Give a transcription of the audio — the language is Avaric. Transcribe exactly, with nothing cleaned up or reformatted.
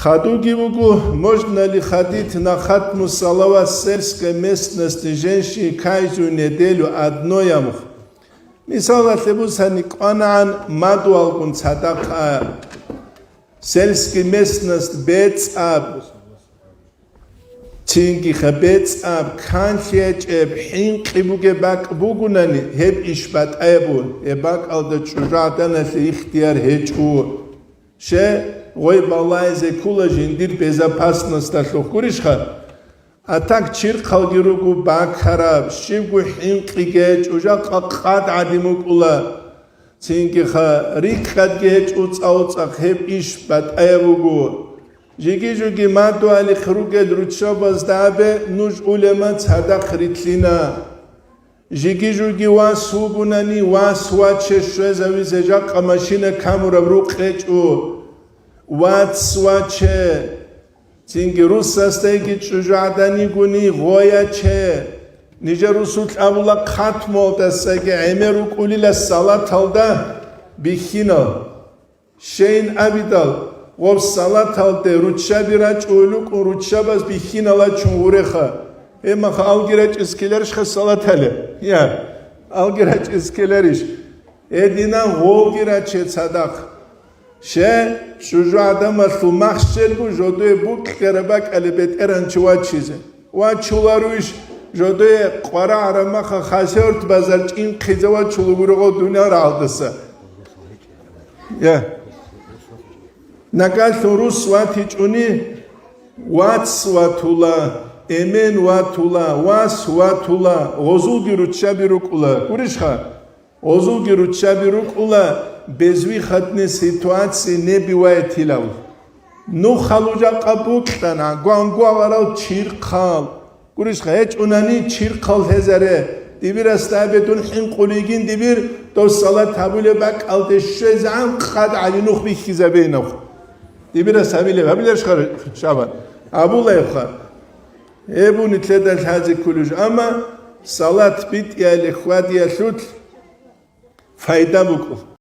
Хадуги буго, можно ли ходить на хатму салават в сельской местности женщине каждую неделю одной, амх. Мисалалъе бусани, кӀванагӀан мадугьалгун цадахъ а, сельский местность бецӀаб, цинги ха бецӀаб, канлъи гьечӀеб, хӀинкъи бугеб бакӀ бугунани, гьеб иш батӀаяб буго, гьеб бакӀалда чӀужугӀаданалъе ихтияр гьечӀо. Щай, гъой балайзе ккола жиндир безопасносталъухъ, гурищха? А так чирхъалги руго бакараб, щибго хӀинкъиги гьечӀо, жакъа къад гӀадин вукӀула. Цинги ха, рикӀкӀадги гьечӀо цӀа-цӀакъ, гьеб иш батӀаяб буго. Жиги-жуги мадугьалихъ ругел руччабазда абе, нуж улема цадахъ рилълъина. Жиги-жуги вас вугунани, вас ваче щвезавизе жакъа машина камураб рукъ гьечӀо. Вац ваче. Цинги русасдайги чӀужугӀаданигуни гъояче. Нижер русулъ абула, хатмуялдасаги гӀемер рукӀулила салаталда бихьинал. Щейин абидал, гъоб салаталде руччаби рачӀулел рукӀун, руччабаз бихьинал рачун гъуреха. Гьебмаха алги рачӀиз ккеларищха салатале? Я, алги рачӀиз ккеларищ? Гьединан гъолги раче цадахъ. Щай, чӀужугӀадамалъул махщелгун жодое букьараб бакӀалеб бетӀеран чи вачизе. Вачуларуйищ, жодое къварагӀараб маха хасерт базар чӀинхъизе вачулагури гъо дуниял рагӀалдаса? Я. Накалъун рус ватичӀуни, вац ватула, эмен ватула, вас ватула, гъозулги руччаби рукӀула. Гурищха? Гъозулги руччаби рукӀула безвыходной ситуации не бывает илав. Нухал жакъа букьана, гвангваларал чирхъал. Гурищха, гьечӀунани чирхъал гьезаре. Дибирасда абе дун хӀинкъулигин дибир, дов салат гьабулеб бакӀалде щвезегӀан къад гӀали нух бихьизабейнавх. Дибирас гьабилеб, гьабиларищха, Шабан? Абулайха. Гьеб нилъеда лъазе кколеб жо, амма салат битӀияле хьвадиялъулъ пайда букӀу.